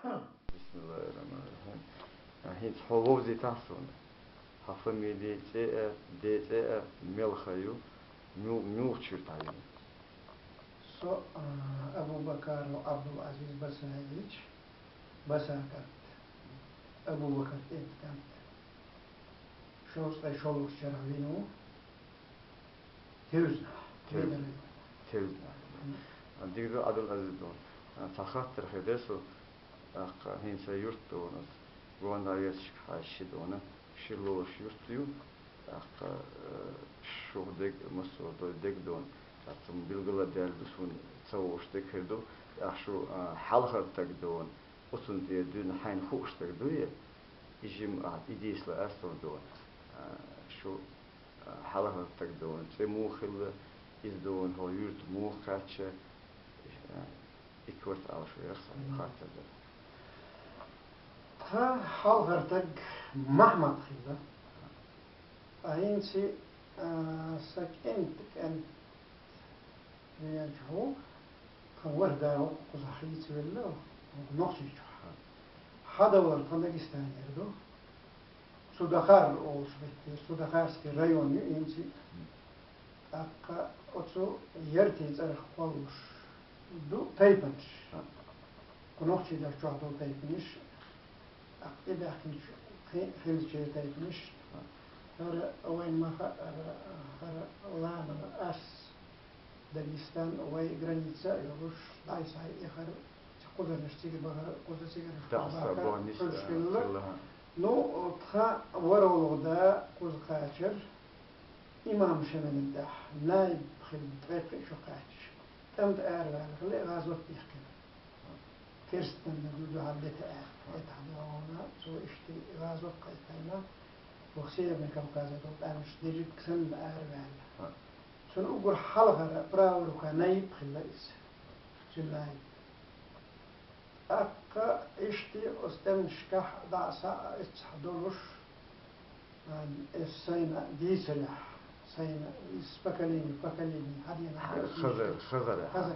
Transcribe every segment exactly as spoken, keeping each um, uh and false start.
Бисмиллахир-рахманир-рахим. А, хӀинца хьо вовзийтахьа суна. Хьа фамили цӀе а, де цӀе а, мел ха ю, мю-, муьлхача юртахь ю? Со, а, Абу-Бакаров Абдул-Азиз Басаевич, Басакарт. Абу-Бакар тӀе кӀант. Шовзткъе шолгӀачу шарахь вина ву. Тевзна. Тев-, Тевзна. Мгм. А, дика ду, Абдул-Азиз ду. А, цхьа хаттар хир дара со, тӀаккха хӀинца юрт ду ван ас. Гондагерчу хьаьжча ду ван, шира лоруш юрт ю. ТӀаккха, э, шух дег, массо а дой дег ду ван. ТӀаккха цунна билгала даьлла ду суна ца вовш дег хир ду. ТӀаккха шу, а, хьалхара таг ду ван. Оцунна тӀе дуьйна хьайна хууш стаг дуй? И жима ахьа, и дийсала астагӀа ду. А, шу, а, хьалхара стаг ду. ЦӀе муха хилла, иза ду, хӀо юрта муха кхаьчча, а, и корта ала шу яхса хаттар дара. Тхан хьалхара стаг Махьмад хилла. Ткъа хӀинца, а, сан кӀентан кӀант веанчохь ву, тхан ворхӀ да ву кхузахь хийцавелла, Нохчийчохь. Хьадовлар тхан Дагестанера ду. Судакъар олуш беттера, Судакъарский район ю хӀинца. ТӀаккха оцу яртийн цӀарах кхоллалуш ду тайпанаш. Кху Нохчийчохь долу тайпанаш, тӀаккха тӀебаьхкинчу кхин а хиллачеран тайпанаш. ХӀара вайн ма хаъара, хӀара ламан ас Дагестан вай граница а йолуш, дӀай-схьай эхар, кхузарнаш цига бахар, кхуза цигарнаш кхуза бахар, бохниш, хуьлуш хилла. Ну, тхан ворхӀалгӀа да кхуза кхачар, имам Шемалин тӀехь наиб хилла ткъе пхи шо кхаьчча, тӀамта араваьлла хилла, гӀазот бехкина. Керстанна ду дуьхьал бета аьлла, бетахь дуьхьал вахана, цо иштта гӀазот кхайкхийна, ваха Северный Кавказе долу къаьмнаш дерриг санна араваьлла. Цуьнан уггар хьалхара правая рука наиб хилла иза. Цуьнан наиб. ТӀаккха иштта оцу тӀемнашкахь дӀа а, схьа а эццахь долуш, а, эс сайна дийцарехь, сайна из поколение в поколение хьадийна хьан хазар, хазар, хазар.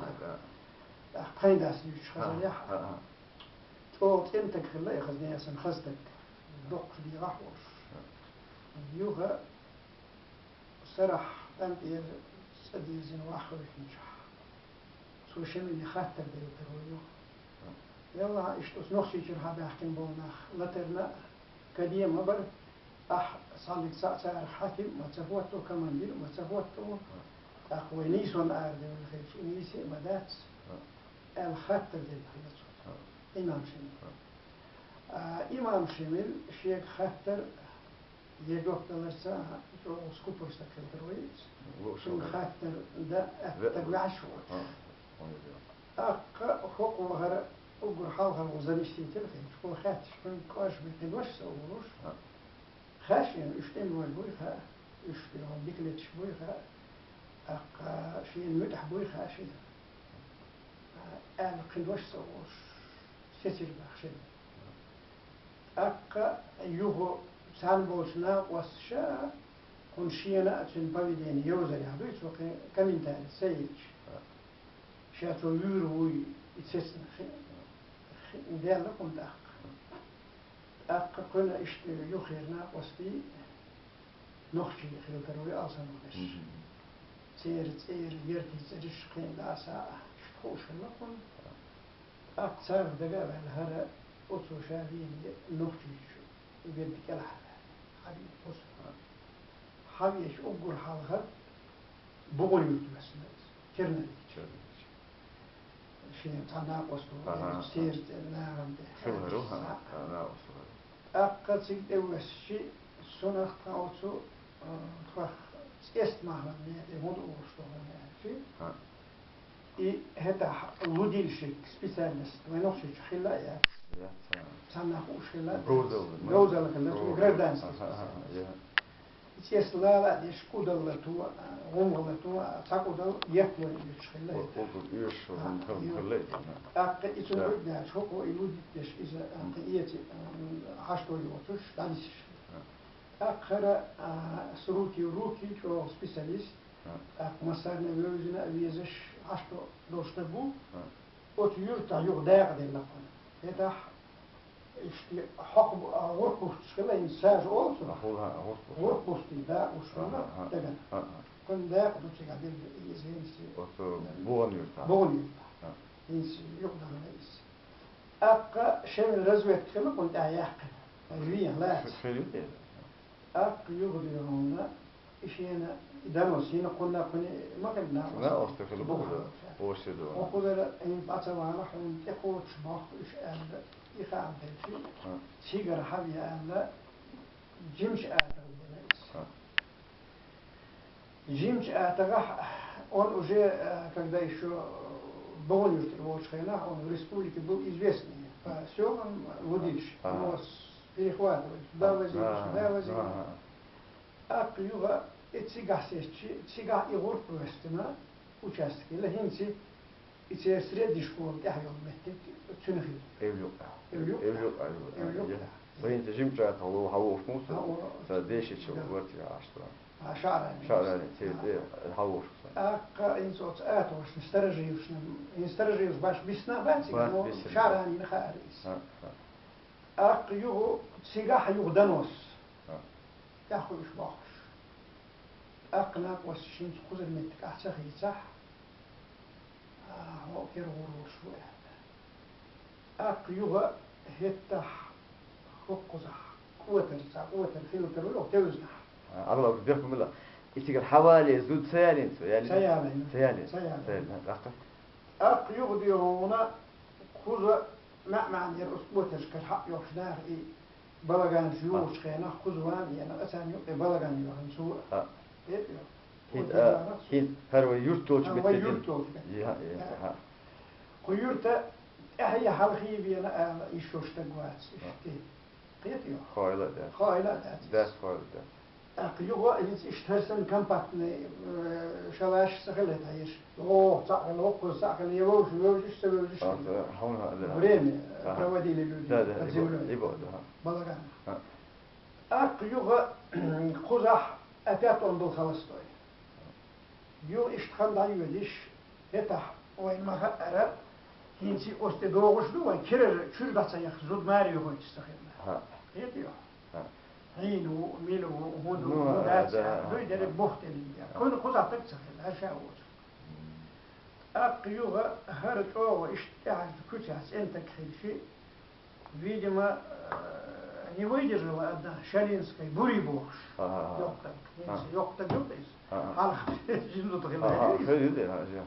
ТӀаккха тхайн дас дуьйцуш хазарехь, чӀогӀа цӀена таг хилла и хаза, несан хаза таг, доккхуш дегӀахь волуш. Юха Сарахь тӀам тӀера цӀа дирзина ваххаваьллачохь, цо Шемале хаттар делла тарло ю. Деллахь, иштта оцу Нохчийчуьра хьабаьхкина болу нах латарна а, каде ма бара, ахь цхьаллиг цхьаъ царах хьаькам а ма ца хӀотто, командир а ма ца хӀотто, тӀаккха вай нийсонна арадевлла хилча, и нийса а ма дац, аьлла хаттар делла хилла цо. Имам Шемал. А, имам Шемал шега хаттар Я жоп даларца, чӀогӀа скупый стаг хилла тарло иза. Цуьнга хаттар дан атта стаг ваьхьаш воцуш. ТӀаккха хӀокхо хӀара уггар хьалхара заместитель хилча, хӀо хаьттича, кхуьнга кӀоршаме кхин дош а ца олуш. Хаьа шена, уьш тӀемалой буй хаьа, уьш дика леташ буй хаьа, тӀаккха шена муьтӀахь буй хаьа шена, аьлла кхин дош а ца олуш, сецира баха шена. ТӀаккха юха царна болчу накъосташа, кхунна шена а цуьнан поведение йовзарехь дуй, цо кхин комментари ца йича, ша цо вуьйр вуй и цецна хи-, хи-, даьлла кхунна тӀаккха. ТӀаккха кхуьнан иштта юххера накъостий нохчий хилла тарло алсамох берш. Церан цӀера, яртийн цӀераш кхин дӀа а, схьа а, иштта хууш хилла кхунна. ТӀаккха царах дага а ваьлла, хӀара оцо ша вийна Нохчийчу ведда кӀелхьарваьлла, хьавийна кхуза. Хьавеача уггар хьалха Бугъур-Юрта воьссина иза, Керналийча. Шен цхьа накъосто вара, церан цӀе нахана тӀе. ТӀаккха цига тӀевоьссича, сунах тхан оцу, а, тхох цӀеста Махьмад-Наиб хӀунда олуш ду хьуна аьлча, и хӀетахь лудильщик специальность вайн Нохчийчохь хилла а яц. Цхьанна хууш хилла а яц. Говзалла хилла, цуьнан гражданский специальность. И цӀеста лала а деш, кӀудал лато, гӀумгӀа лато, цхьа кӀудал етталой оьшуш хилла. ТӀаккха и цунна гуьгдаьлча, хӀокхо и лудить деш иза, кхин эца, хьашто йоцуш, дӀанисъеш хилла. ТӀаккха хӀара, а, с руки в руки, чӀогӀа специалист, тӀаккха массарна а вевзина а везаш, хьашто долуш стаг ву, оцу юьртахь юха дакъа делла кхунна. ХӀетахь Иштта хьокху, а, гӀурхӀ бусташ хила, хӀинца сажа олу цунах. А, хӀула, хӀа, гӀурхӀ бусташ. ГӀурхӀ бустий дакъа уш вана, ага, дагана. Ага. Кхунна дакъа ду цига дилла иза хӀинца. Оцу БугӀун-Юртахь. БугӀун-Юртахь. Ага. ХӀинца юкъадахана иза. ТӀаккха шеман разведка хила кхунна тӀехь яьккхина. Вен лаца. Хи-, хилла тӀе. ТӀаккха юха дуьйна хьуна, и шена, и донос, хӀинца кхунна, кхунна ма хилла накъост. Накъост хила бу хӀара, оша ду. Хьо кхузара, хӀинца дӀа ца вала, хьуна тӀекхочуш бохку уьш аьлла, и хаам делчи, ХӀа. Цигара хьаве аьлла, жимачу атагӀа вена иза. ХӀа. Жимачу атагӀахь, он уже, э, когда ещё, э, БугӀун-Юртара волчу хенахь, он в республике был известный по сёлам, э, вудиш, ХӀа. Нос перехватывать, туда возили, сюда возили. ХӀа. ТӀаккха юха и цигахь сецчи, цигахь и гӀурхӀ воьстина участке, хӀинца и церан средний школа тӀехь йолу меттиг цуьнан хилла. Эвлукъа. Эвлукъа. Эвлукъа, эвлукъа. ХӀинца жимачу атагӀа хьан вовшах муса? Ца дешича варти Ӏаш тхуна. А, ШаӀрани. ШаӀрани, церан тӀе хьан вовшах сан. ТӀаккха хӀинца оцу атагӀашна старожилашна, хӀинца старожилаш баш бисна бациг, баш но бисна. ШаӀранина хаьара иза. ХӀа, хӀа. ТӀаккха юха цигахь юха донос. ХӀа. ТӀаьхьа уьш бохкуш. ТӀаккха накъосташа хӀинца кхузара меттиг ахь ца хийцахь, а, хьо кера гӀур волуш ву аьлла. ТӀаккха юха хӀеттахь хӀокхузахь кӀотар, цхьа кӀотар хилла тера вара оха тевзанахь. А, Алла, уьш дерг хӀума ла. И цигара хьан вале, зуда ца ялийна цо, ялийна? Ца ялийна. Ца ялийна. Ца ялийна. Ца ялийна. ТӀаккха? ТӀаккха юха дуьйна хьуна кхуза маьӀ-маьӀӀера оцу кӀотаршкара хьаъ йохуш наха и балаганаш юхучу хенахь, кхуза ван а еана, царна юкъе балаган йохуна цо а. ХӀа. ХӀинца, а, хӀинца хӀара вай юрт йолчу метте. Вай юрт йолчу метте. Я, я, хӀа. Кху юьрта тӀаьхье хьалхе вена ала йиш йолуш стаг вац иштта. Кхетий хьо? Хойла а дац. Хойла а дац. Дац, хойла а дац. ТӀаккха юха а хӀинца иштта хӀара санна компактный, э, шалаш ца хилла хьайша. Оха цхьаъ хилла, хӀокхуза цхьаъ хилла, я вовши вевзаш, ца вевзаш хилла. Хьуна, да. Время, э, проводили люди под землёй. Да, да, и бо-, и бо-, да, хӀа. Балаган. ХӀа. ТӀаккха юха кхузахь опять он был холостой. Юха иштта хан дӀайоьдуш, хӀетахь вайна ма-хаъара, хӀинца оцу тӀе догӀуш ду вайн, кирара чуьра дӀа ца яхна, зуда маре йохуьйтуш ца хилла. ХӀа. Кхетий хьо? ХӀа. Хьийна ву, мила ву, хӀунда ву, ну, хӀун дац, да, да, дуй дерриг бух тӀе линдера. ХӀа. Кхунна кхузахь стаг ца хилла, хӀара ша воцург. ТӀаккха юха хӀара чӀогӀа иштта тӀаьхьарчу куьцехь цӀена стаг хилчи, видимо, э, не выдержала одна, Шалинская, бури бохуш. Ага, ага. Йоккхатаг. Ага. Йоккхатаг ю иза. Ага. Хьалха жин зуда хилла. Ага, иза. Хилла, ага, жин.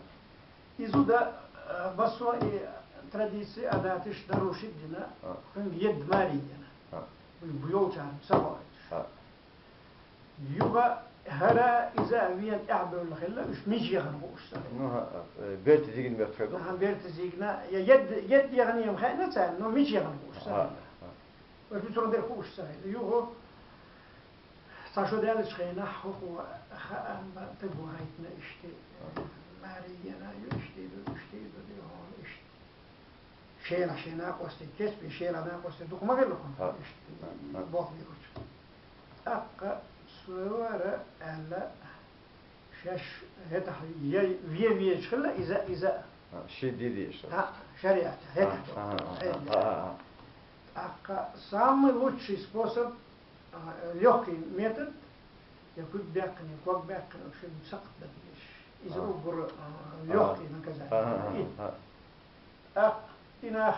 И зуда, э, массо а и традиции, адаташ нарушить дина, ага, кхуьнга едда маре йина. Ага. Уьш бу йолчарна ца хоуьйтуш. Ага. Юха хӀара иза а вена тӀаьхьабевлла хилла, уьш мича яхана хууш ца хилла. Ну, хӀа, э, берта зигна моьтту хир ду? ХӀа, берта зигна, я едда, едда яхана ма хаьа царна, но мича яхана хууш ца хилла. ХӀа, хӀа. Уьш мичара дерг хууш ца хилла. Юха цхьа шо даьллачу хенахь хӀокхо хаам бан стаг ву хьайтина иштта. ХӀа. Маре йина ю, иштта ду, иштта ду, ду, хӀума иштта. Шена, шена накъостий, кеспе шена накъостий дукха ма хилла хӀума. ХӀа. Иштта, хӀа, хӀа, боху виручу. ТӀаккха цо вара аьлла, шаьш хӀетахь я вен везаш хилла иза, иза. А, ши ди дезаш. ХӀа, шариӀат, хӀетахь. А, а, а, а, а, а. ТӀаккха самый лучший способ, а, лёгкий метод, я куьг баьккхина, я ког баьккхина, в общем, сакхт дан дезаш. Иза, а, уггар, а, лёгкий наказание. А, а, а, а. И ТӀаккха и нах,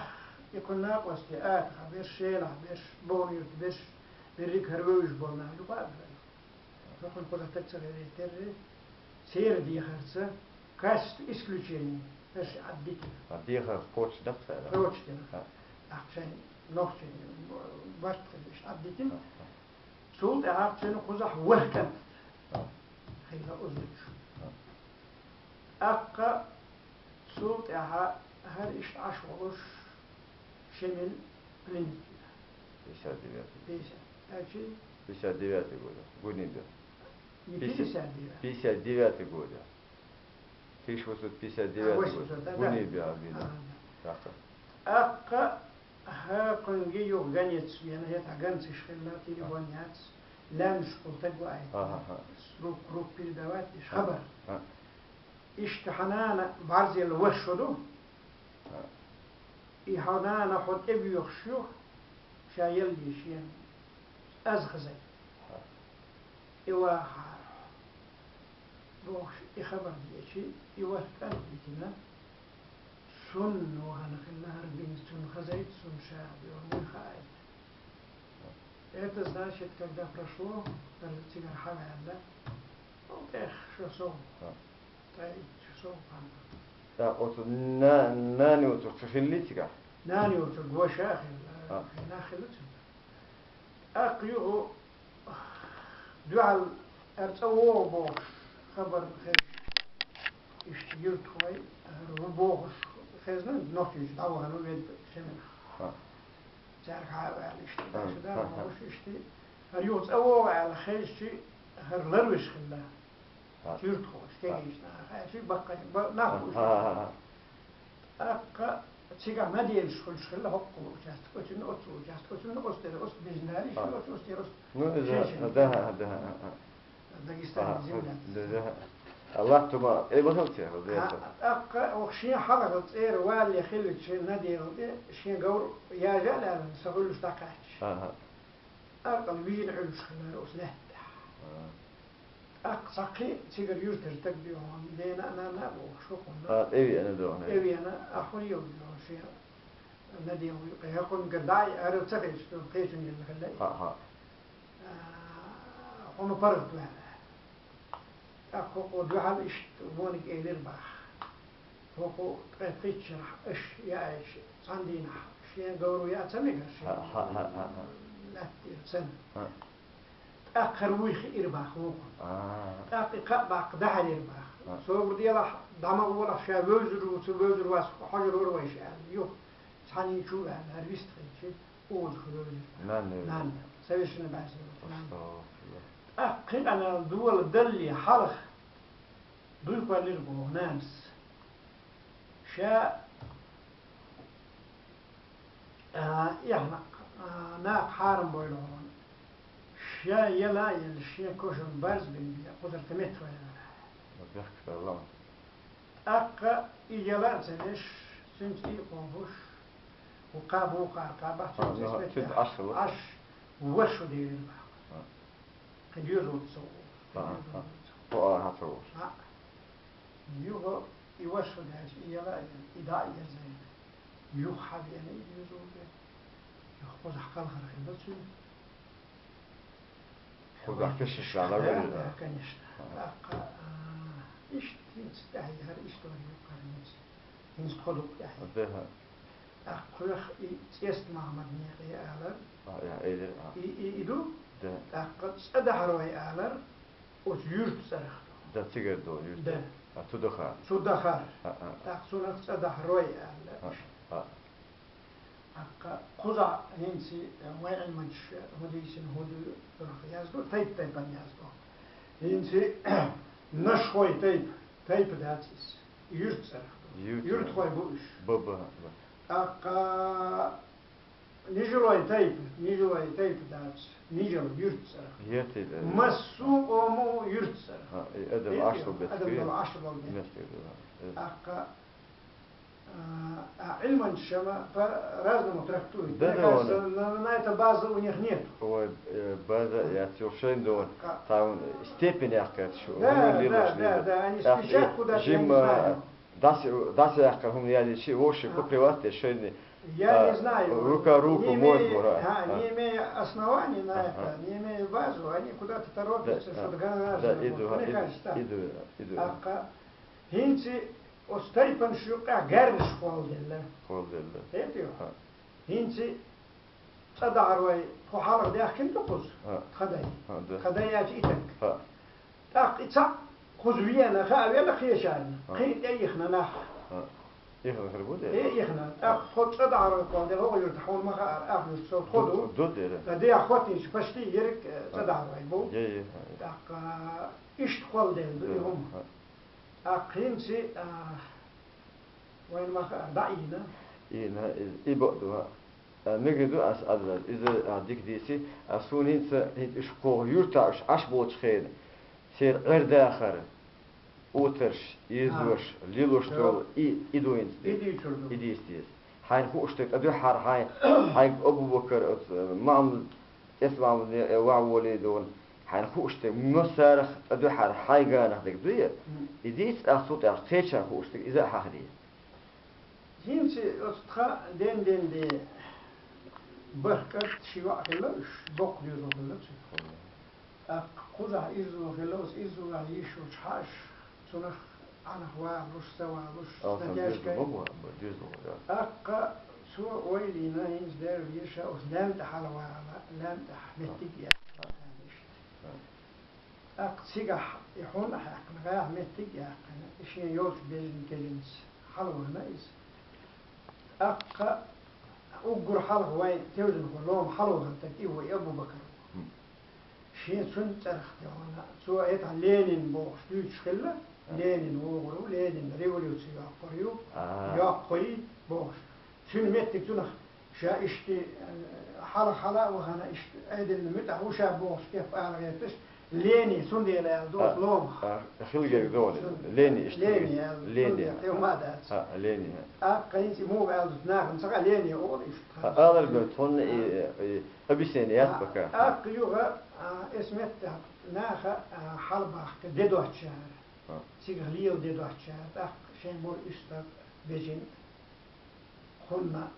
и кху накъостий атагӀа берш, шелахь берш, боху юрт берш, берриг хӀара вевзаш болу нах ю баьлла. Хьо кхунна кхузахь стаг ца хиларе терра, церан дехарца качество исключения, берш Ӏаддитина. А дехар кхочушдаккха цара? Кхочушдина. А. ТӀаккха шайн нохчийн барт хилла иштта Ӏаддитина. А, а. Цул тӀаьхьа цуьнан кхузахь ворхӀ кӀант хилла узуч. ТӀаккха цул тӀаьхьа хӀара иштта Ӏаш волуш Шемил пленить вина. Пятьдесят девятый. Пятьдесят. А чей? Пятьдесят девятый год. Гунибер. Не пятьдесят девятый. Пятьдесят девятый год. Тысяча восемьсот пятьдесят девятый год. А, восемьсот, да, да. Гунибер бина. А, да. ТӀаккха. ТӀаккха хӀокхуьнга юха гонец вена, хӀетахь гонцаш хилла, телефон яц, лаьмнаш кхултаг ваийтина. Аха, аха. Рук, рук передавать деш хабар. А. Иштта хьан нана бӀарзъелла ваша ду. А. И хьан нана хьо тӀебоьхуш ю. ша елли шен аз хазай. Хьа. И вахар бохуш, и хабар дечи, и васкан дитина. Сунну хана хилла хар бин сун хазайт, сун ша био муй хаайт. Это значит, когда прошло, даже цигар хавалла, ну, тех шо сов. Хьа. Тай шо сов хана. Да, вот на, на не вот хилли цигар. На не вот гваша хилла, А. хина хилла цигар. Акъ юху дуьхьал эр цӀа вогӀу бохуш хабар хезна. Иштта юртхой, хӀара ву бохуш хезна, нохчийчу дӀавахана вед шемина. Ха. Цаьрга хьа а ваьлла иштта, Ха, даша ха, ха. Бохуш иштта. ХӀара юха цӀа вогӀу аьлла хезчи, хӀара ларвеш хилла. Ха. Юртхой, Ха. Кегийчу наха, аьлчи баккхай, ба-, нах Ха, уьш. Ха, ха, ха. ТӀаккха цигахь наделаш хуьлуш хилла хӀоккхул участок, оцунна оццул участок, оцунна оцу тӀера оцу бизнарий, А. Оцу оцу тӀера оцу Ну, иза, шен-шен да, тӀера. Да, да, да. Дагестан Ага, земля. Да, да. Аллах тума, э, бахал те, да, А, да. ТӀаккха ох шен хьалха цӀера валле хиллачу наделал тӀе шен говр яжа а лаьлла, са хуьлуш дӀакхаьчча. Ага. Аркъал вижина Ӏуьллуш хилла оцу лаьттахь. Ага. ТӀаккха цхьа кхин цигара юьртара стаг дуьхьал, дена а, нана а бохуш, хӀокхунна. А, тӀевеана дуьхьал. ТӀевеана, ахь хӀун йолу дуьхьал шен наделла юкъе, хӀокхунгара дӀа а, хӀара ца хилча, кхечунна елла хилла и. Хьа, хьа. А, хьуна паргӀат ваьлла. ТӀаккха хӀокхо дуьхьал иштта вониг элира баха. ХӀокху ткъе пхийтта шарахь аша яайча, цхьана дийнахь шен говро яа ца мегара шен Хьа, хьа, хьа, хьа, хьа. Лаьттара цан. Хьа. ТӀаккха хӀара вуй хиира баха вукху. А. ТӀаккха и кхаъ баккха дахьарера баха. А. Собар делахь, дӀа ма гӀолахь, ша вевзар ву, ца вевзар вац, хьожур вара вайша аьлла. Юха цхьаьннен чу а ваьлла, хӀара вистхилча, оза хила вевзар. Нанна вевзар. Нанна. Совершенно баьзна вевзар, нанна. АстагӀфируллахӀ. ТӀаккха кхин къамел дола далле хьалха дуй кхоьллира боху нанас. Ша, а, эхь нах, а, наха хьарам бойла хьуна. Ша яла а елла, шен кошан барз бен бен, кхузара тӀе меттахойла. Бехк хилла. ТӀаккха и яла а ца деш, цуьнца и а кхобуш, ву кхаба вукхара кхаба, А, цуьнца ну, цуьнца тӀе Ӏаш хилла. Ӏаш, ваш шу делира баха. А. Кхин доьзал ца вогӀуш. Аха, аха. Кхин доьзал ца вогӀуш. Кхо а хьан ца вогӀуш. Юха и ваш шу даьлча, и яла а елла, и дӀа а ерзийна. Юха хьан веана и доьзал бен. Юха кхузахь кхалхар хилла цуьнан. Кхузахь кешнаш Да, вара, да, да. Конечно. Аха. ТӀаккха, а, иштта хӀинца тӀаьхьа яра, иштта вара юккъара хӀинца. ХӀинца кхо дукъ тӀаьхьа. Да, хьа. ТӀаккха кхоьхьа и ЦӀест-Махьмад некъе алар. А, я, эйдир, а. И, и, и ду? Да. ТӀаккха ЦӀадахьарой алар, оцу юьртан цӀарах ду. Да, цигара ду, юьртан. Да. А, цу дахар. Цу дахар. А, а. ТӀаккха цунах ЦӀадахьарой аьлла. А, а. ТӀаккха кхузахь хӀинца вайн Ӏилманчаша хӀун дийцина, хӀун ду, дурах яздо, тайп-тайпана яздо. ХӀинца Нашхой тайпа, тайпа дац иза. Юьртан цӀарах ду. Юьртан. Юьртахой бу уьш. Ба, ба, ба. ТӀаккха Нижалой тайпа, Нижалой тайпа дац. Нижал юьртан цӀарах. Етта, да. Массо а къомо юьртан цӀарах. Ха, и адам Эти, Ӏаш ло бетта адам хир. Бала Ӏаш ло бетта. Меттиг, да, да. ТӀаккха А, а Ӏилманчаша ма по-разному трактуют. Да, Мне да, кажется, он на, на это базы у них нет. Ой, э, база, я всё шайн дон. Ка- Там степень я, короче, Да, ну, да, лилош, да, лилош. Да, они Я, стучат э, куда-то, я Жим, не э, знаю. Дас, дас я, как он, я лечи, воши, А. По приватке, шейни. Я А, не знаю. Рука руку Не может, имею, ура. а, А. не имею оснований на А, это, а. Не имею базу, они куда-то торопятся, Да, что-то а. Гонорар Да, заработать. Иду, Мне иду, кажется, так. Иду, иду. А, ка-, хинци Оцу тайпанаш юккъехь гарнаш кхолладелла. Кхолладелла. Хетий? Ха. ХӀинца цӀа дахьарой тхо хьалха даьхкина ду кхуза? Ха. Тхадай. Ха, да. Тхадай аьлча и таг. Ха. ТӀаккха и цхьаъ кхуза вена, хаа велла кхечарна. Ха. Кхин а тӀе ихна нах. Ха. Ихна хир бу де? Э, ихна. ТӀаккха тхо цӀа дахьарой кхолладелла, хӀокху юрта хьуна ма хаара, ахь юрта со тхо ду. Ду, ду, де, да. Ткъа дехьа хӀоттийча, почти ерриг, э, цӀа Ха. Дахьарой бу. Е, е, ха, е. ТӀаккха иштта кхолладелла ду и хӀума. Ха. ТӀаккха хӀинца, а, вайн ма хаара, дӀа а ийна. Ийна, и, и бакъ ду, а. А, мегар ду ас Ӏадал, иза, а, дика дийци, а, суна хӀинца, хӀинца уьш кху юьртахь уьш Ӏаш болчу хенахь, церан Ӏер-дахар, утарш, А. Езош, лелош Чо. Долу, и, и ду хӀинца И дийца. Дийцур ду. И дийца деза. Хьайна хууш дерг тӀадуьйхьар хьайн, хьайга Абу-Бакар, оцу, э, Махьмуд, ТӀесса Махьмуд, э, ваӀ волий дона. Хьайна хууш дерг, массарах тӀадуьйхьар хьайн ганах дерг дуй? И дийца, тӀаккха цул тӀаьхьа кхечарна хууш дерг, иза а хьахадийца. ХӀинца оцу тхан ден-ден де бархӀ кӀант, ши йоӀ хилла уьш, боккха доьзал хилла цуьнан. ТӀаккха кхузахь ирзо хилла, оцу ирзонах йиш йолчу хьааш, цунах Ӏанах валуш, ца валуш, а, сан деза статьяшкой. Бо-, бо-, деза бо-, да. ТӀаккха цо ойла йина, хӀинца дера веша, оцу лаьмна тӀе хьалавала, лаьмна тӀехь меттиг а яьккхина, аьлла иштта. ТӀаккха цигахь и хьун а хьаькхна, гӀайгӀа меттиг а яьккхина, и шен йолчу безачу кежанца хьалавахана иза. ТӀаккха уггар хьалха вайн тевжинхо лома хьалавахана стаг и ву, и Абу-Бакар ву. Шен цуьнан цӀарах тӀе вахана. Цо хӀетахь Ленин бохуш дуьйцуш хилла. Ленин вогӀур ву, Ленин революци йоккхур ю, йоккхуй бохуш. Цуьнан меттиг цунах ша иштта, э, хьала-хьала а вахана, иштта Ӏедална муьтӀахь ву ша бохуш кеп ала гӀерташ, Лени, цундела аьлла ду оцу ломах. А, хила герга ду вай. Лени, иштта. Лени аьлла. Лени. Цундела тӀе ма дац. А, Лени. ТӀаккха хӀинца и муха аьлла ду нахана, ца хаьа, Лени олу иштта. А, алар бен, тхуна и, и объяснение яц пока. ТӀаккха юха, а, эс меттехь наха, а, хьалабахка де доцчара. Цигахь лела де доцчара, тӀаккха шайн болу уьстагӀ бежина кхунна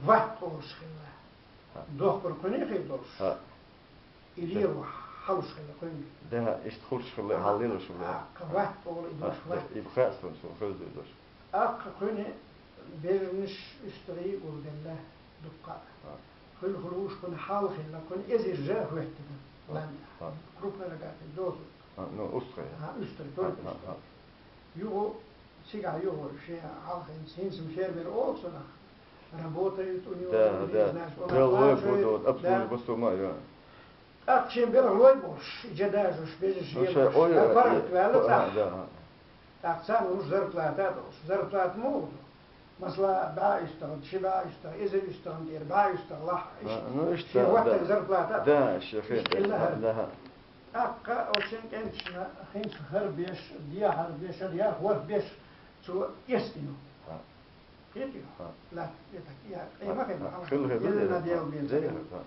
ватт олуш хилла. Дохкур кхуьне хир долуш. И лело хьалуш хилла кхуьнга. Да, иштта хуьлуш хилла, хьал лелуш хилла. ТӀаккха ватт олу и долуш ватт. И бу хаьа суна, суна хеза ду и долуш. ТӀаккха кхуьне бежанаш, уьстагӀий гулделла дуккха а. Хуьлу-хуьлуш кхуьнан хьал хилла, кхуьнан эзар жа хӀоьттина. Лан. Крупнорогатый дозу. А, ну, устагӀий. А, уьстагӀий, только уьстагӀий. Юха, цигахь юха шен хьалха хӀинца, хӀинца-м фермер олу цунах. Работает у него, да, да, значит, он оплачивает, да. Обслуживать бу сума, да. ТӀаккха шен белхан лой болуш, и жа дажош, бежаш, ну, ша, ой, паргӀат ваьлла, да, да. ТӀаккха царна луш зарплата а долуш. Зарплата муха ду? Масала, бӀе уьстагӀан, ши бӀе уьстагӀан, эзар уьстагӀан тӀера бӀе уьстагӀан лахь, а, иштта. Ну, иштта, шен хӀоттайна зарплата а долуш. Да, шен хӀинца хӀинца, да, да. ТӀаккха оцу шен кӀенташна хӀинца хӀара беш, дехьара беш, ара яра хӀорш беш, цо эцна ю. Кхетий? Латта, и так, я, къемах хилла, хилла, хилла, елла хилла, дел бен, хилла.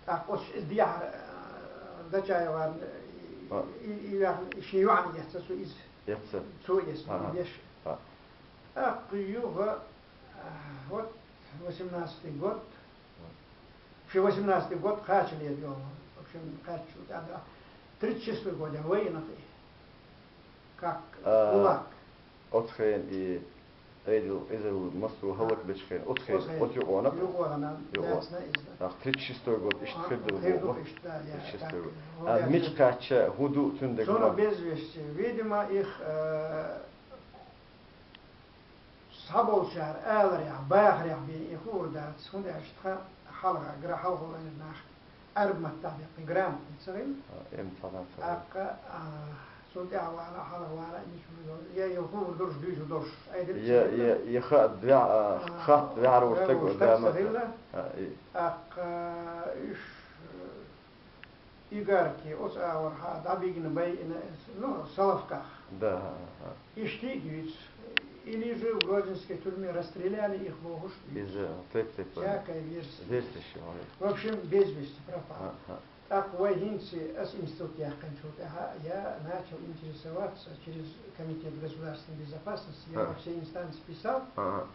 ТӀаккха оцу иза дехьара, э, Дачаеван, э, и, и, и, и шен йоӀана эцна цо иза. Эцна. Цо эцна, и беш. ТӀаккха юха, э, вот, восемнадцатый год. Ши восемнадцатый год кхача лет йолу. В общем, кхаччалц тӀаьхьа. Тридцать шестой год я вайна кхин. Как кулак. Оцу хенахь и Ӏедал, иза ву массо а хӀаллакбечу хенахь, оцу хенахь, оцу юкъонах? Юкъонах, юкъонах. Ах, тридцать шестой год иштта хир ду боху. Тридцать шестой год. А, мича кхаьчча, хӀун ду цуьнан дегнаш? Цунах безвести. Видимо, их, э, схьаболчара аларехь, бахарехь бен и хуур дац, хӀунда аьлча тхан хьалха, гра хьалха вайна нах Ӏаьрбийн маттахь деккхина грамотный ца хилла. А, эм цхьа нах ца хилла. ТӀаккха, а, цунна тӀаьхьа вала, хьалха вала, мича ву йо-, я, я хуур долуш, дуьйцур долуш, айдина ца хилла. Я, я, я хатта ваьӀ-, а, хатта ваьӀар волуш стаг, стаг ца хилла. А, и. ТӀаккха уьш, э, игарки, оцу агӀорхьа дӀабигна байина, ну, Соловках. Да, ага, ага. Иштта а дуьйцу. Или же в Грозненской тюрьме расстреляли их бохуш. Иза, тайп-тайпара. Всякая версия. Версия ши хьуна. В общем, без вести пропал. Ага. ТӀаккха вай хӀинца ас институт яьккхинчул тӀаьхьа я начал интересоваться через Комитет государственной безопасности, я во все инстанции писал. Ага.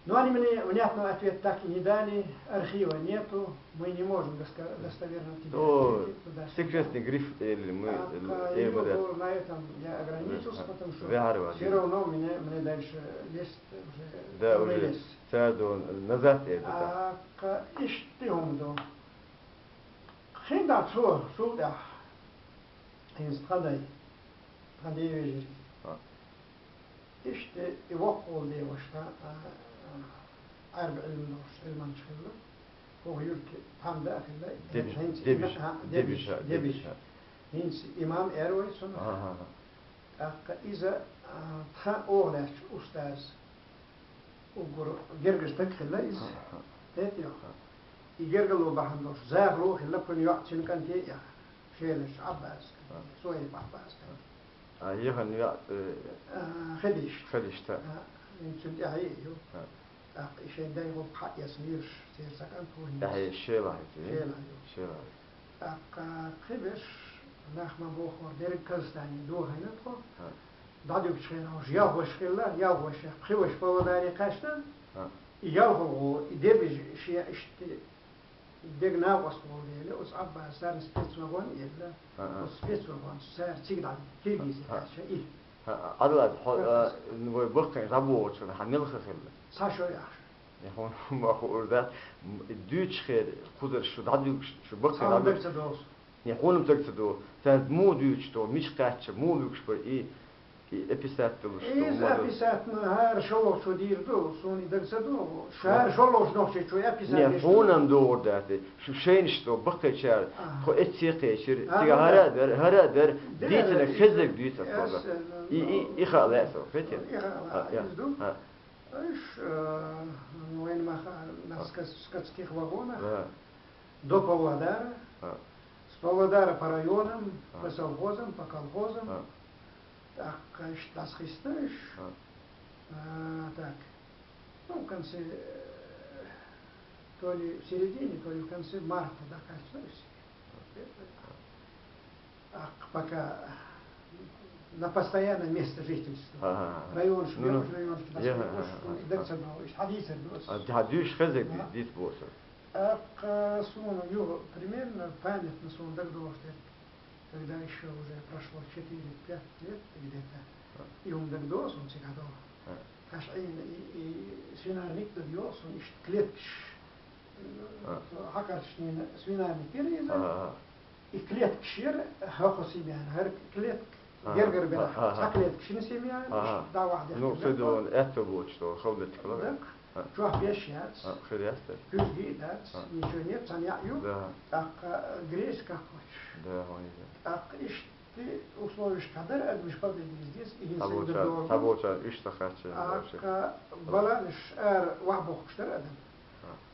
Но они мне внятного ответа так и не дали, архива нету, мы не можем доска-, достоверно тебе ответить, туда-сюда. Секретный гриф или мы, а, или, или юго, на этом я ограничился, потому что всё равно мне, мне дальше лезть уже, да, уже лезть. Цаьрда назад это, да. А, ка-, иштта хӀума ду. Кхин дӀа цо, цул тӀаьхьа, хӀинца тхан дай, тхан ден вежарий. А. Иштта и воккха волу девашна, а, а, Ӏаьрба Ӏилма долуш, Ӏилманча хилла. ХӀокху юьртан тхьамда а хилла, дебиш, хӀинца дебиш, има-, а, дебиш, дебиш, дебиш. ХӀинца имам эр вай цунах. Ага, ага. ТӀаккха иза, а, тхан оха лаьтташ устаз. Уггар гергара стаг хилла иза. Ага. ХӀетий хьо? И гергарло бахьана долуш, захало хилла кхуьнан йоӀ, цуьнан кӀанте а яхна. Шелаш Ӏаббас кӀанте, Суайб Ӏаббас кӀанте. А, яхана йоӀ, э, а, Хадиш. Хадиш, та. А, цуьнан тӀаьхье а ю. А. ТӀаккха и шайн дай гӀулакх хьаэца мийраш, церан цхьа кӀант ву хӀинца. Ахьа, шелахь, шелахь. Шелахь ю. ТӀаккха кхиберш, нах ма бохор, дерриг Казахстане дохийна тхо. ХӀа. ДӀадуьгучу хенахь уж ялхош хилла, ялхошех пхи ваша Павлодаре кхаьчна. ХӀа. И ялхо гӀо, и дерриг шен иштта дега накъост волу дела, оцу Ӏаббаса царна спецвагон а елла. ХӀа, хӀа. Оцу спецвагонца цара цига дӀа, Киргизе кхаьчча, и. ХӀа, Ӏадалат, хьо, а, вай баккхий дӀабохучу хенахь хьан мила хан хилла? Цхьа шо яхаш. Э, хьуна ма хуур дац, м, дуьйцуш хир, кхузара шу дӀадуьгуш, шу баккхий дӀадуьгуш. Цхьа дагца долуш. Э, хьуна-м дагца ду. Цаьрга муха дуьйцуш ду, мича кхаьчча, муха буьгуш бара и, и описать долуш ду, иза ма ду. Описать-м хӀара шолгӀачо дийр ду, суна и дагца ду. Шу хӀара шолгӀачу нохчочо и описать деш ду. Э, хьуна-м догӀур дац, шу шайнаш ду, баккхийчара, тхо эцце кхечира, цига хӀара а дара, хӀара а дара, дийцина хезарг дуьйцу аса. И, и, и хаа лаьа со, хетий? И хаа лаьа, иза ду. Уьш, э, вайна ма хаара, нас скац-, скацких вагонах, до Павлодара, с Павлодара по районам, по совхозам, по колхозам. ТӀаккха иштта дӀасхиста уьш. А, так. Ну, в конце, э, то ли в середине, то ли в конце марта дӀакхаьчна уьш. ТӀаккха пока на постоянное место жительства. Ага. Районашка, ну, ну, районашка, я, ага, ага, ага. Дагца долу, иш хьадийцар ду ас. А, да, дуьйш хеза, да, дит босу. ТӀаккха суна юха примерно памятно суна дагадогӀуш дерг, когда ещё уже прошло четыре-пять лет где-то, и хӀума дагадогӀу суна цига долу. Кхаш Ӏийна и, и свинарник дагайогӀу суна, иштта клеткаш. Хьакхарчнина свинарник яра иза. И клеткаш яра хӀокху семьяна, хӀара клетка гергара бина. Цхьа клетка шина семьяна, иштта дӀа вахьа дехкира. Ну, кхидолу аьтто боцуш долу хала деттиг хала. Чохь беш яц. Хир яц те? Куьзга а дац, ничего нет, цхьана яа ю. Да. ТӀаккха гречка кхочуш. Да, хьуна иза. ТӀаккха иштта условияш кхадар адамаш победились здесь, и хӀинца и дагадогӀу. Цхьаболчарна уьш ца хаьттина. ТӀаккха баланаш ара вахьа бохкуш дара адам.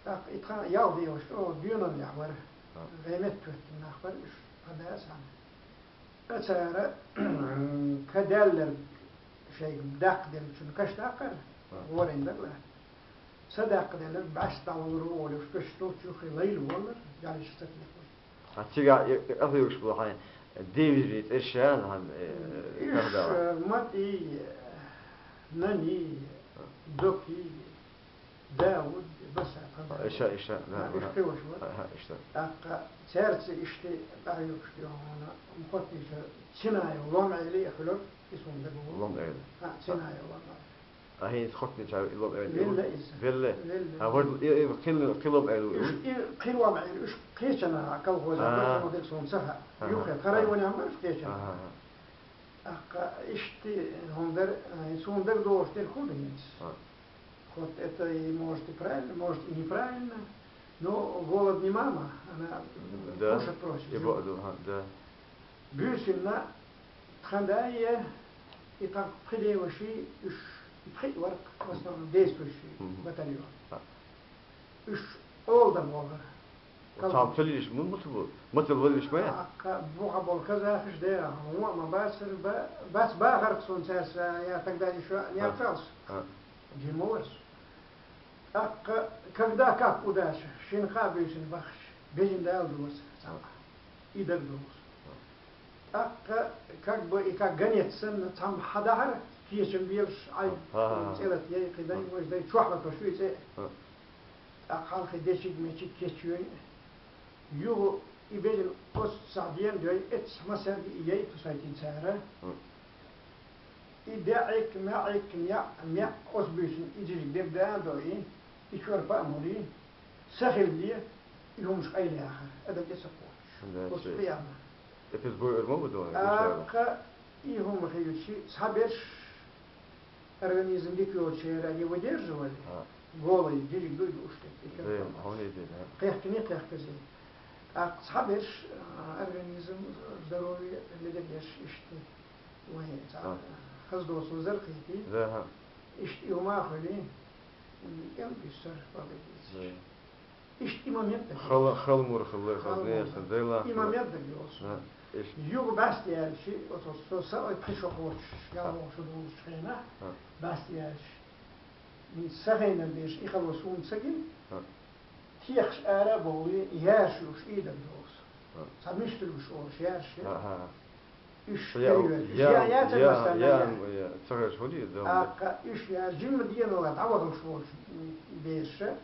ТӀаккха и тхан ял деваш, о, доьналлехь вара. ГӀемет тоьттина нах бара уьш, тхан дас хьан. Цара, ка даьлларг шайга даккха деллачун каш даккхара, гӀорийна дара ла. Са даккха делларг бӀаьста дӀавалур ву олуш, каш долчу юххе лайла воллар, яллиш ца кхеталуш. Хьан цигахь и, и къахьоьгуш бу хьайн девизий цӀерш яна хьан, э, уьш, э, Матий, Наний, Докий, Дауд, Басса, тхан Дауд. Иша, иша, да, уьш кхиош вара. ХӀа, хӀа, иша. ТӀаккха цаьрца иштта къахьоьгуш ду хьуна, МхотничӀа Цинаев Лом-Ӏели а хуьлура, и суна дагаволу. Лом-Ӏели. ХӀа, Цинаев Лом-Ӏели. А хӀинца Хотнича и Лом-Ӏели велла иза? Велла. Велла. А, вай, и, и, кхин, кхин Лом-Ӏели ву? Уьш, и кхин Лом-Ӏели, уьш кхечанхьа колхозехь бара, суна ца хаьа. Юххе, тхан районехь бара уьш кхечанхьа. ТӀаккха иштта хӀума дара, а, суна дагадогӀуш дерг хӀун ду хӀинца? Вот это и может и правильно, может и неправильно, но голод не мама, она кушать просит. Да. И бо-, да, да. Буьйсанна тхан дай, и тхан пхи деваши, уьш, и пхи а вара, в основном, действующий батальон. Уьш Олдан вогӀара. Цхьа ца лелаш, муха ма ца бу? Ма ца лелаш ма яц? Аккха бухахь болу казахаш дера, вон а ма бацара, ба-, бац бахарх суна цаьрца, я тогда ещё не общался. Димоварс. ТӀаккха, когда как удача, шина хаа буьйсина бахча, бежина Дала доца, цхьа. И дагадогӀуш. ТӀаккха, как бы и как гонец санна, цхьамма хьадахьара, кечам белаш, Ӏай, цӀе лата яй, кхин дай, вожа дай, чохь латош ю и цӀе. ТӀаккха хьалхе дечиг-мечиг кечйой. Юха и бежана оццахь ден дой, эццахь массаьрга и яй тусайтина цара. И беӀик, маӀик, неӀ, меӀ, оцу буьйсина и жижиг дерг да а дой, и чорпа а мури, са хилале, и хӀумаш къайлаяхара, адам тӀе ца кхочуш. Оцу кхиамна. Эпис бойур ма бу дона, ТӀаккха и хӀума хилчи, цхьаберш организм дика йолчеран не выдерживали, голый, дириг дуй дууш тӀе, и кхехкане, кхехказий. ТӀаккха цхьаберш, а, организм, здоровье, ледергеш иштта, вай цхьа, хаза доцу лазар кхийти. Иштта и хӀума а хуьли, м, кӀел дуьссар, победитель. Иштта и момент дагайо. Хала, хала мур хилла, хаза несан дела. И момент дагайо. Юха баьсса яьлчи, оцо со, со, ой, пхи шо кхочуш, ялхо шо долчу хенахь, баьсса яьлчи. Са хенан беш и хало суна ца гина. Техаш ара а бовлий, яьржаш уш ийдар долу со. Цхьа муьстуьргаш олуш яьржаш яра. Уьш я, я, я, я, ца хезаш хӀун дийр ду? Аккха уьш яьржа, жимма дийна вала дӀавахалуш волчу бераша,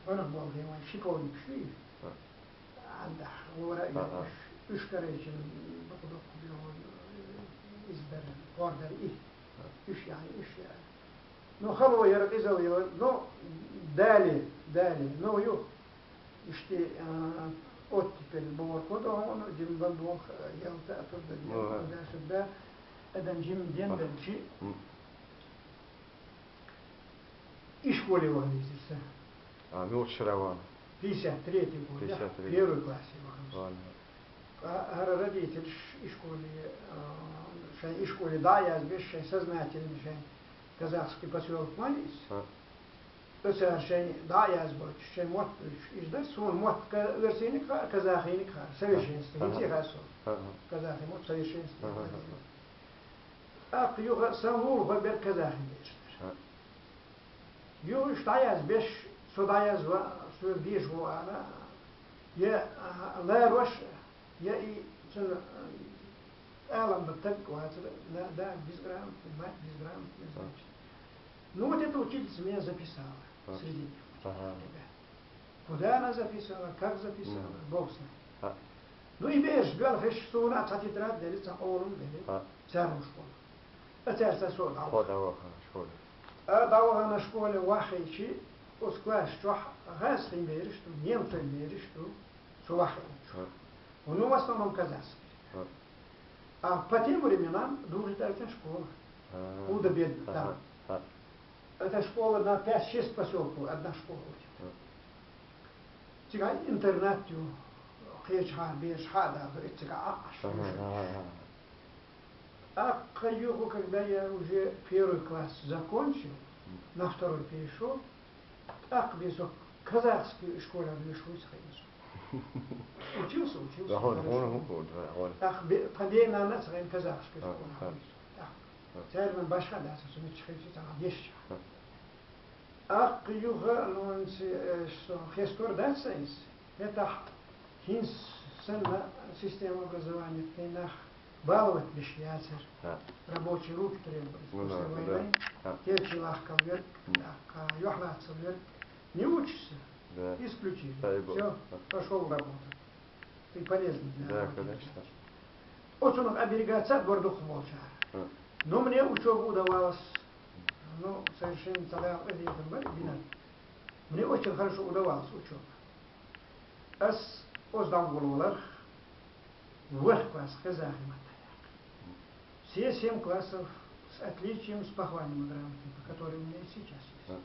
гӀунах болу ден вайн шиповникаш вийра. Андахь, гӀора а яра уьш, уьш карайчина дукха-дукха бен, иза дара, хӀор дара и. Уьш яхьа, уьш яра. Ну, хало яра, къизал яра, ну, дале, дале, ну, ю, ишти, а, оттепель бохург ду хьуна, жимма боху, ялта а турда, даша да, адам жимма ден белчи. И школе вахана иза. А, муьлхачу шарахь вахана? Пятьдесят третий год, да? Пятьдесят третий. Первый классе вахана. Ладно. А, хӀара родительш и школе, а, шайн и школе дӀа а язбеш, шайн сознательно, шайн казахский посёлок ма иза. А. Оцара шайн дӀа а язбойтуш, шайн мотт буьйцуш, иза дара, суна мотт ка-, оьрсийниг хаьа, казахийниг хаьа, совершенство, хӀинца хаьа суна. Казахи мотт совершенство. ТӀаккха юха сан лулахой берг казахи бераш дара. Юха уьш дӀаязбеш, со дӀаязва, соьга дезаш ву ала, я, а, ларош, я и цуьнан, а, алам бан таг вацара, да, да, безграмотный, мать безграмотная, значит. Ну, вот эта учительница меня записала, среди них, вот этих ребят. Куда она записала, как записала, Бог знает. Ну, и бераш доьлхуш, суна а цхьа тетрадь делира, цхьа къолам делира, царна школа. А цаьрца со дӀавахана. Хо дӀавахана школе. А дӀавахана школе вахийчи, оцу класс чохь гӀазкхийн бераш ду, немцойн бераш ду, со вахийчу. Ну, в основном казахский. А по тем временам дуже даже школа. Худо-бедно, да. Это школа на пять-шесть посёлков, одна школа учит. Цигахь интернат ю, кхечахьа бераш хьа а даха, эццигахь а Ӏаш. ТӀаккха юха, когда я уже первый класс закончил, на второй перешёл, тӀаккха бен со казахский школа лоьшуш вуй ца хиъна со. Учился, учился. ТӀаккха бе-, тхан ден-нана а ца хиъна казахский школа. ТӀаккха. Церан башха а дац, со мичча хилча цхьа дешча. ТӀаккха юха, ну, со хестор дац сан иза. ХӀетахь хӀинца санна система образования тхайн нах баловать беш яцара. Рабочие руки требовались после войны. Керчи лахкал верг, тӀаккха юьхь лацал верг. Не учишься? Исключили. Всё, пошёл работать. Ты полезный для работы. Да, конечно. Оцунах оберегаться а дора дукхахболчара. Но мне учёба удавалась. Ну, совершенно тогда ответом были, бина. Мне очень хорошо удавалась учёба. Ас оцу дӀаволаваларх, ворхӀ класс казахи маттахь яьккхина. Все семь классов с отличием, с похвальными грамотами, которые у меня и сейчас есть.